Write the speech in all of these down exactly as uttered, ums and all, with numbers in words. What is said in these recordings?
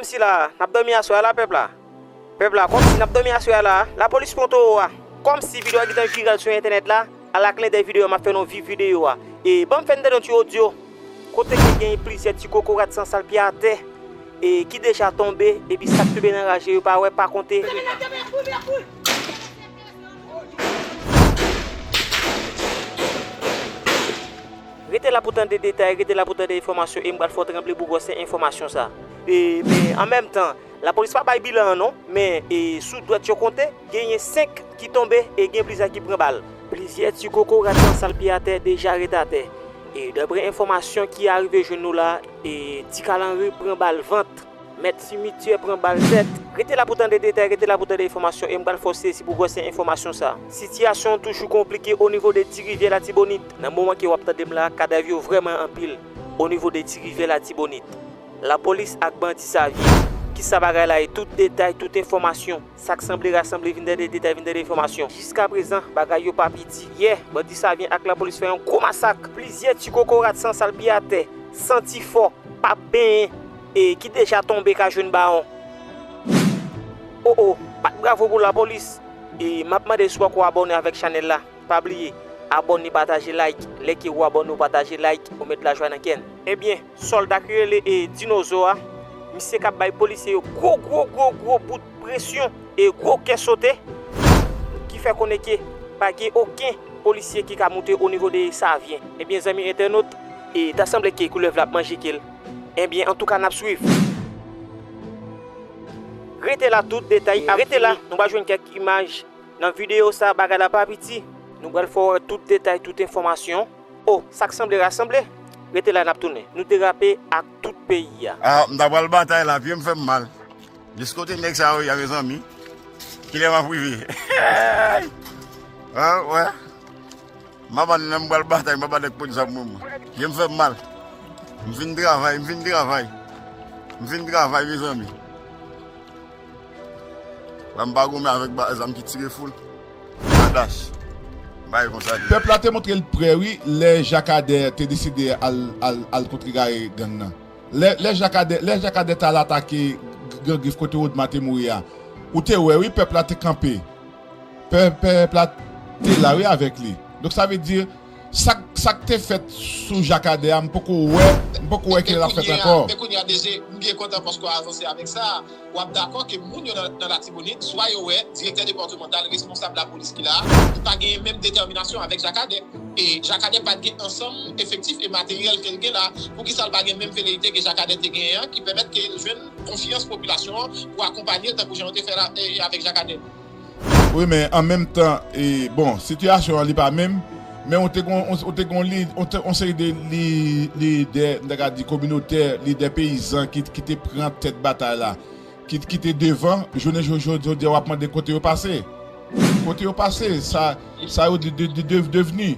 Sila, n ap dòmi aswè a la, pèp la. Pèp la, kòmsi n ap dòmi aswè a la, lapolis pran towo a. Kòmsi videyo a gentan viral sou entènèt la, ala klendèy videyo a, m ap fè nou viv videyo a. E ban m fè n tande yon ti odyo. Kote ke gen plizyè ti kokorat san sal pye atè, e ki deja tonbe, epi sa k tonbe nan raje yo pa wè, pa konte. Rete la pou tande detay, rete la pou tande enfòmasyon, e m pral fè w tranble bougòsen enfòmasyon sa. E, men an menm tan, lapolis pa bay bilan an non, men, e, sou dwèt yo konte, genyen senk ki tonbe e gen plizyè ki pran bal. Plizyè ti kokorat san sal pye atè deja ret atè. E daprè enfòmasyon ki arive jwenn nou la, e, Ti Kalanri pran bal vant. Mèt simityè pran bal tèt. Rete la pou tande detay, rete la pou tande enfòmasyon, e m pral fè w sezi bougòsen enfòmasyon sa. Sitiyasyon an toujou konplike o nivo de Ti Rivyè Latibonit. Nan moman ke w ap tande m la, kadav yo vrèman anpil o nivo de Ti Rivyè Latibonit. Lapolis ak bandi Savyen. Kisa bagay la ye? Tout detay, tout enfòmasyon. Sa k sanble rasanble, vin tande detay, vin tande enfòmasyon. Jiskaprezan, bagay yo pa piti. Yè, bandi Savyen ak lapolis fè yon gwo masak. Plizyè ti kokorat san sal pye atè, santi fò, p ap benyen, e ki deja tonbe ka jwenn bawon. O o, bat bravo pou lapolis. E m ap mande si w poko abòne avèk chanèl la. Pa bliye, abòne, pataje, like. Lè ke ou abòne, ou pataje, like, ou met lajwa nan kè n. Ebyen, sòlda ki rele, e, Dinozo a, misye k ap bay polisye yo gwo, gwo, gwo, gwo bout presyon e gwo kè sote, ki fè konnen ke pa gen okenn polisye ki ka moute o nivo de Savyen. Ebyen, zanmi entènot, e ta sanble ke koulèv la ap manje ke l. Ebyen, antouka, n ap swiv. Rete la, tout detay, rete la, nou va jwenn kèk imaj nan videyo sa, bagay la pa piti. Nou pral fè w wè tout detay, tout enfòmasyon. O, sa k sanble rasanble. Rete la, n ap tounen. Nou derape ak tout peyi a. Ah, m ta pral batay la, pye m fè m mal. Jis kote nèg sa yo ye a, mezanmi. Kilè m ap rive? Ah, wè. M ap ann nan, m pral batay, m ap batay ak polis ap mwen mwen. Pye m fè m mal. M fin travay, m fin travay. M fin travay, mezanmi. Wè, m pa goumen avèk ba-, zam ki tire foul. Kadash. M bay konsa li. Pèp la te montre l prè, wi, lè Jakadè te deside al, al, al kontregare gang nan. Lè, lè Jakadè, lè Jakadè t al atake g-, Gran Grif kote Rodma te mouri a, ou te wè, wi, pèp la te kanpe. Pè-, pèp la te la, wi, avèk li. Donk, sa vle di, sa, sa k te fèt sou Jakadè a, m poko wè, m poko wè ke l ap fèt ankò. Men kounye a, D G, m byen kontan paske w avanse avèk sa. W ap dakò ke moun yo nan, nan Latibonit, swa yo wè direktè depatmantal, responsab lapolis ki la a, li pa genyen menm detèminasyon avèk Jakadè. E Jakadè pa t gen ansanm efektif e materyèl ke l gen la. Poukisa l pa gen menm veleyite ke Jakadè te genyen an, ki pèmèt ke l jwenn konfyans popilasyon an pou akonpanye l tankou jan yo te fè la, e, avèk Jakadè? Wi, men an menm tan, e, bon, sitiyasyon an li pa menm, men ou te gon, ou, ou te gon li, ou te, yon seri de li, lidè, m ta ka di kominotè, lidè peyizan ki, ki te pran tèt batay la, ki, ki te devan, jounen jodi, jodi a w ap mande kote yo pase. Kote yo pase, sa, sa yo de, de, de, de, devni.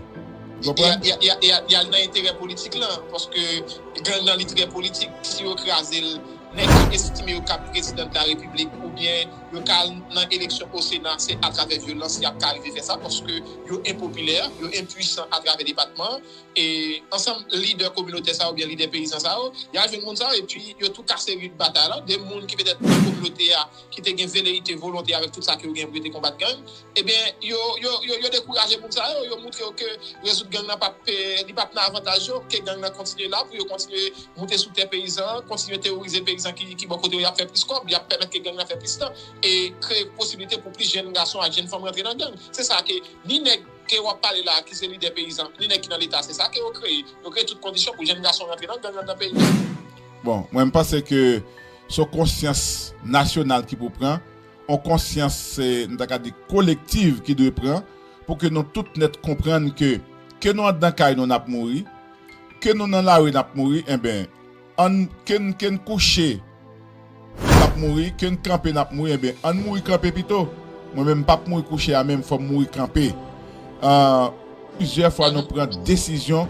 Ou konprann? Y a, y a, y a, y a, y a nan enterè politik lan, paske gang nan li trè politik. Si yo kraze l, nèg ki estime yo ka prezidan de la repiblik oubyen yo ka al nan eleksyon o Sena, se atravè vyolans y ap ka rive fè sa, paske yo enpopilè, yo enpwisan atravè depatman an. E ansanm lidè kominotè sa yo oubyen lidè peyizan sa yo, y a jwenn moun sa yo, epi yo tou kase rit batay la. De moun ki petèt nan kominote a, ki te gen veleyite, volonte avèk tout sa ke yo gen pou yo te konbat gang, ebyen, yo, yo, yo, yo dekouraje moun sa yo, yo montre yo ke rezoud gang nan p ap, eh, li p ap nan avantaj yo, ke gang nan kontinye la pou yo kontinye moute sou tè peyizan, kontinye teworize peyizan ki, ki bò kote yo, y ap fè plis kòb, y ap pèmèt ke gang nan fè plis tan, e kreye posiblite pou plis jèn gason ak jèn fanm rantre nan gang. Se sa ke ni nèg ke w ap pale la a, ki se lidè peyizan, ni nèg ki nan Leta, se sa ke yo kreye. Yo kreye tout kondisyon pou jèn gason rantre nan gang anndan peyi a. Bon, mwen, m panse ke se yon konsyans nasyonal ki pou pran, yon konsyans, eh, nou ta ka di, kolektiv ki dwe pran, pou ke nou tout nèt konprann ke, ke nou anndan kay nou n ap mouri, ke nou nan lari n ap mouri, enben, ann, ke n, ke n kouche n ap mouri, ke n kanpe n ap mouri, enben, ann mouri kanpe pito. Mwen menm, m p ap mouri kouche a menm, fò m mouri kanpe. Ah, plizyè fwa nou pran desizyon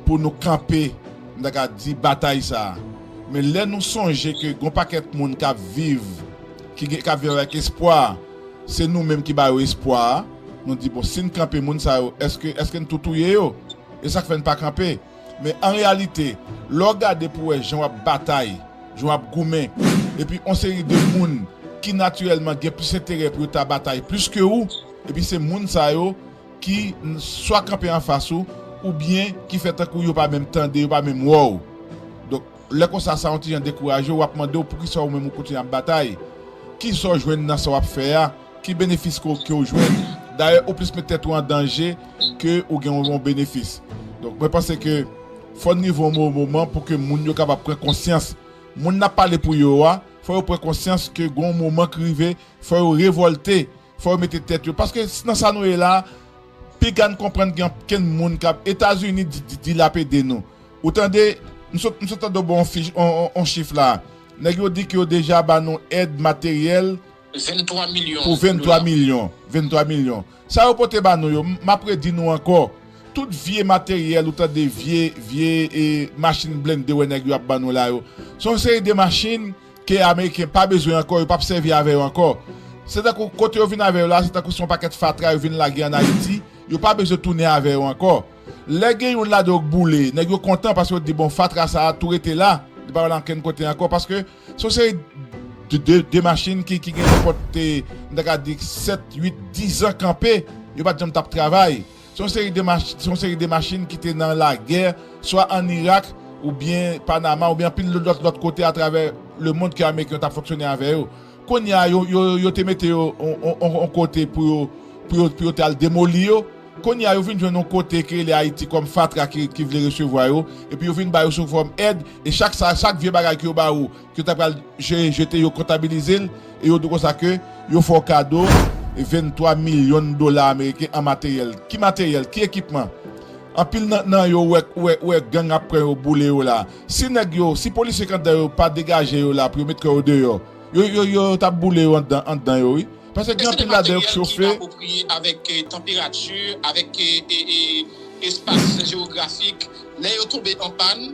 pou nou kanpe, m ta ka di, batay sa a. Men lè nou sonje ke gon pakèt moun k ap viv, ki gen, k ap viv avèk espwa, se nou menm ki ba yo espwa a, nou di, bon, si n kanpe moun sa yo, èske, èske n tou touye yo? E sa k fè n pa kanpe. Men an reyalite, lè w gade pou w wè jan w ap batay, jan w ap goumen, epi yon seri de moun ki natirèlman gen plis enterè pou yo ta batay plis ke ou, epi se moun sa yo ki n- swa kanpe anfas ou, oubyen ki fè tankou yo pa menm tande, yo pa menm wè w. Donk, lè konsa, sa yon ti jan dekouraje w, w ap mande w poukisa ou menm ou kontinye ap batay. Kisa w jwenn nan sa w ap fè a? Ki benefis ke w, ke w jwenn? Dayè, ou plis met tèt ou an danje ke ou gen yon, yon benefis. Donk, mwen panse ke fò n rive yon mo- moman pou ke moun yo kapab pran konsyans. Moun n ap pale pou yo a, fò yo pran konsyans ke gen yon moman ki rive, fò yo revòlte, fò yo mete tèt yo. Paske s- nan sa nou ye la, piga n konprann gen ankenn moun k ap Etazini di- di- dilapide nou. Ou tande, m sot, m sot tande w ba yon fich, yon, yon, yon chif la. Nèg yo di ke yo deja ba nou èd materyèl ventwa milyon pou ventwa milyon. Ventwa milyon. Sa yo pote ba nou yo, m- m ap redi nou ankò. Tout vye materyèl, ou tande vye, vye e, machin blende wè nèg yo ap ban nou la yo. Se yon seri de machin ke Ameriken pa bezwen ankò, yo p ap sèvi avè yo ankò. Se tankou kote yo vin avè yo la, se tankou se yon pakèt fatra yo vin lage ann Ayiti, yo pa bezwen tounen avè yo ankò. Lè gen youn ladan yo k boule, nèg yo kontan paske yo di, bon, fatra sa a tou rete la, li pa pral ankenn kote ankò, paske se yon seri de, de, de machin ki, ki gen nenpòt, e, m ta ka di, sèt, uit, dizan kanpe, yo pa t janm t ap travay. Se yon seri de mach- se yon seri de machin ki te nan lagè, swa ann Irak, oubyen Panama, oubyen anpil lòt, lòt kote atravè lemonn ke Ameriken yo t ap fonksyone avè yo. Kounye a, yo, yo, yo te mete yo on, on, on, on kote pou yo, pou yo, pou yo te al demoli yo. Kounye a, yo vin jwenn yon kote ki rele Ayiti kòm fatra ki, ki vle resevwa yo, epi yo vin ba yo sou fòm èd, e chak sa, chak vye bagay ke yo ba ou, ke yo ta pral je- jete, yo kontabilize l, e yo di w konsa ke yo fè w kado ventwa milyon dola ameriken an materyèl. Ki materyèl? Ki ekipman? Anpil nan, nan yo wè, wè, wè gang ap pran yo, boule yo la. Si nèg yo, si polisye k anndan yo pa degaje yo la pou yo met kò yo deyò, yo, yo, yo t ap boule yo anndan, anndan yo, wi. Paske gen anpil ladan yo k chofe. Apwopriye avèk, eh, tanperati, avèk, eh, eh, eh, espas jewografik. Lè yo tonbe an pàn,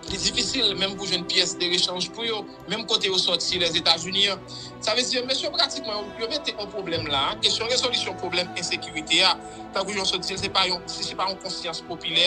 li difisil menm pou jwenn pyès de rechanj pou yo, menm kote yo sòti, Lèzetazini an. Sa vle di, mesye, pratikman, yo, yo mete yon pwoblèm la. Kesyon rezolisyon pwoblèm ensekirite a, tankou jan w sot di l, se pa yon, si se pa yon konsyans popilè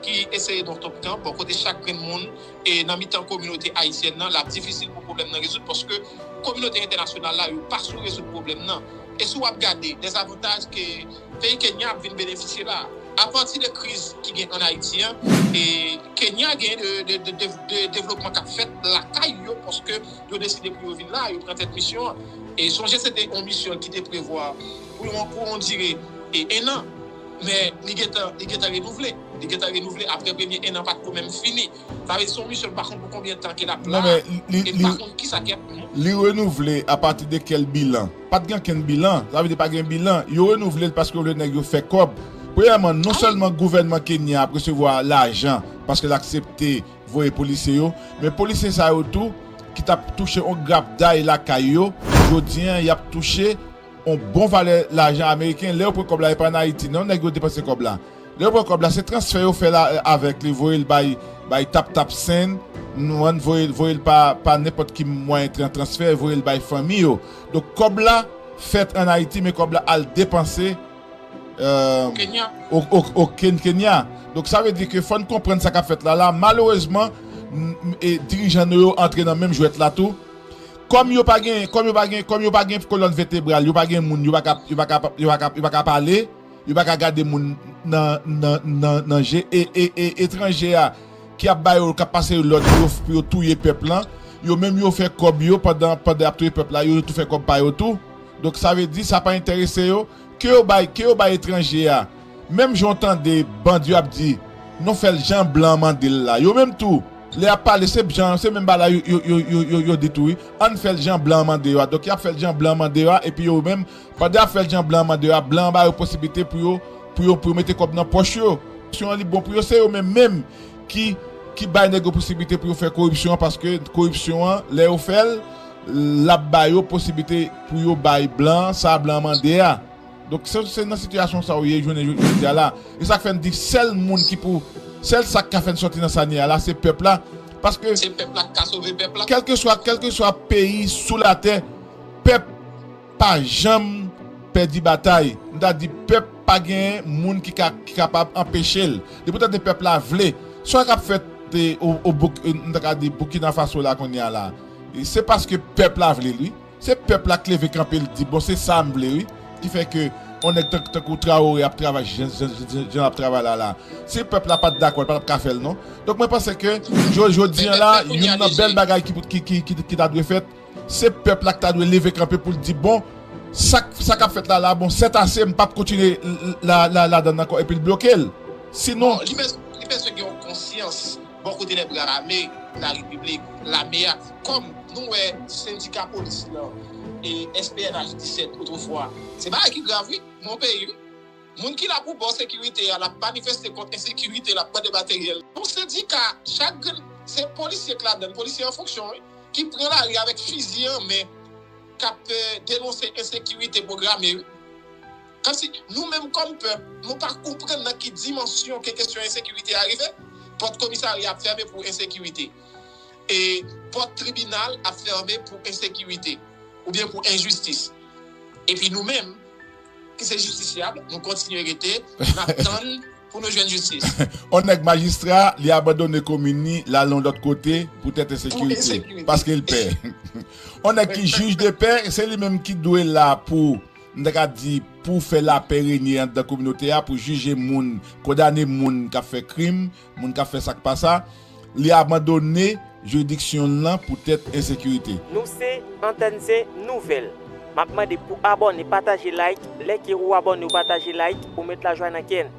ki eseye don top kan, bò kote chak grenn moun, e nan mitan kominote ayisyèn nan, l ap difisil pou pwoblèm nan rezoud, paske kominote entènasyonal la, yo pa sou rezoud pwoblèm nan. E si w ap gade, dezavantaj ke peyi Kenya ap vin benefisye la, apati de kriz ki gen ann Ayiti an, e Kenya gen de, de, de, de, de devlopman k ap fèt lakay yo, paske yo deside pou yo vin la, yo pran tèt misyon an. E sonje, se te yon misyon ki te prevwa pou yon, pou yon dire, e, en an. Men li gentan, li gentan renouvle. Li gentan renouvle apre premye en an pa t ko menm fini. Sa vle di se yon misyon, m pa konn pou konbyen tan ke l ap la. Non, men li, e m li, pa konn kisa k ap. Li renouvle apati de kèl bilan? Pa t gen okenn bilan. Sa vle di pa gen bilan. Yo renouvle l paske yo vle nèg yo fè kòb. Premyèman, non sèlman gouvènman Kenya ap resevwa lajan paske l aksepte voye polisye yo, men polisye sa yo tou, ki t ap touche yon grapday lakay yo, jodi an, y ap touche yon bon valè lajan ameriken. Lè yo pran kòb la, e pa ann Ayiti, non, nèg yo depanse kòb la. Lè yo pran kòb la, se transfè yo fè la, avèk li, voye l bay, bay Tap Tap Send, nou ann voye, voye l pa, pa nenpòt ki mwayen tran- transfè, voye l bay fanmi yo. Donk, kòb la fèt ann Ayiti, men kòb la al depanse, euh, o, o, o Ken- Kenya. Donk, sa vle di ke fò n konprann sa k ap fèt la, la. Malerezman, m- m- e dirijan nou yo antre nan menm jwèt la tou. Kòm yo pa gen, kòm yo pa gen, kòm yo pa gen kolòn vètebral, yo pa gen moun, yo pa ka, yo pa ka, yo pa ka, yo pa ka pale, yo pa ka gade moun nan, nan, nan, nan je, e, e, e etranje a ki ap ba yo, k ap pase yo lòd pou yo, pou yo touye pèp lan, yo menm yo fè kòb yo pandan, pandan y ap touye pèp la, yo tou fè kòb pa yo tou. Donk, sa vle di, sa pa enterese yo, ke yo bay, ke yo bay etranje a. Menm jan w tande bandi yo ap di, nou fè l jan blan an mande l la. Yo menm tou, lè y ap pale, se jan, se menm bagay la yo, yo, yo, yo, yo, yo di tou, wi. Ann fè l jan blan an mande yo a. Donk, y ap fè l jan blan an mande yo a, epi yo menm, pandan y ap fè l jan blan an mande yo a, blan an ba yo posiblite pou yo, pou yo, pou yo mete kòb nan pòch yo. Koripsyon an, li bon pou yo, se yo menm menm ki, ki bay nèg yo posiblite pou yo fè koripsyon an, paske koripsyon an, lè yo fè l, l ap ba yo posiblite pou yo bay blan an sa blan an mande a. Donk, se, se nan sitiyasyon sa yo ye jounen jodi a la. E sa k fè n di sèl moun ki pou, sèl sa k ka fè n sòti nan sa n ye a la, se pèp la. Paske se pèp la k ka sove pèp la. Kèlkeswa, kèlkeswa peyi sou latè, pèp pa janm pèdi batay. M ta di pèp pa gen moun ki ka, ki kapab anpeche l. Depi w tande pèp la vle, sa k ap fèt, e, o, o Bouk- e, m ta ka di Burkina Faso la kounye a la. Se paske pèp la vle l wi. Se pèp la k leve kanpe l di bon se sa m vle wi. Ki fè ke yon nèg tank, tankou Traoré ap travay jan, jan, jan, jan l ap travay la la. Si pèp la pa t dakò, l pa t ap ka fè l non. Donk mwen panse ke jo-, jodi an la, youn nan bèl bagay ki, ki, ki, ki, ki ta dwe fèt, se pèp la ki ta dwe leve kanpe pou l di bon, sa, sa k ap fèt la la, bon, sètase, m p ap kontinye la, la, ladann ankò, epi l bloke l. Sinon, li bezwen, li bezwen gen yon konsyans bò kote lè bra ame, larepiblik, lame a, kòm nou wè sendika polis lan e S P N H disèt otrefwa. Se bagay ki grav wi, nan yon peyi wi. Moun ki la pou bò sekirite a, l ap manifeste kont ensekirite, l ap mande materyèl. Yon sendika, chak grenn, se polisye k ladann, polisye an fonksyon wi, ki pran lari avèk fizi an men, k ap eh, denonse ensekirite pwograme wi. Kòmsi nou menm kòm pèp, nou pa konprann nan ki dimansyon ke kesyon ensekirite a rive. Pòt komisarya ap fèmen pou ensekirite. E pòt tribinal ap fèmen pou ensekirite oubyen pou enjistis. Epi nou menm, ki se jistisyab, nou kontinye rete, n ap tann pou nou jwenn jistis. On nèg majistra, li abandone komin li, l al yon lòt kote poutèt ensekirite, paske l pè. On nèg ki jij de pè, se li menm ki dwe la pou, m ta ka di, pou fè lapè renye anndan kominote a, pou jije moun, kondane moun k ap fè krim, moun k ap fè sa k pa sa. Li abandone jiridiksyon l lan poutèt ensekirite. Nou se Antèn Zen Nouvèl. M ap mande pou abòne, pataje, like. Lè ke ou abòne, ou pataje, like, ou met lajwa nan kè n.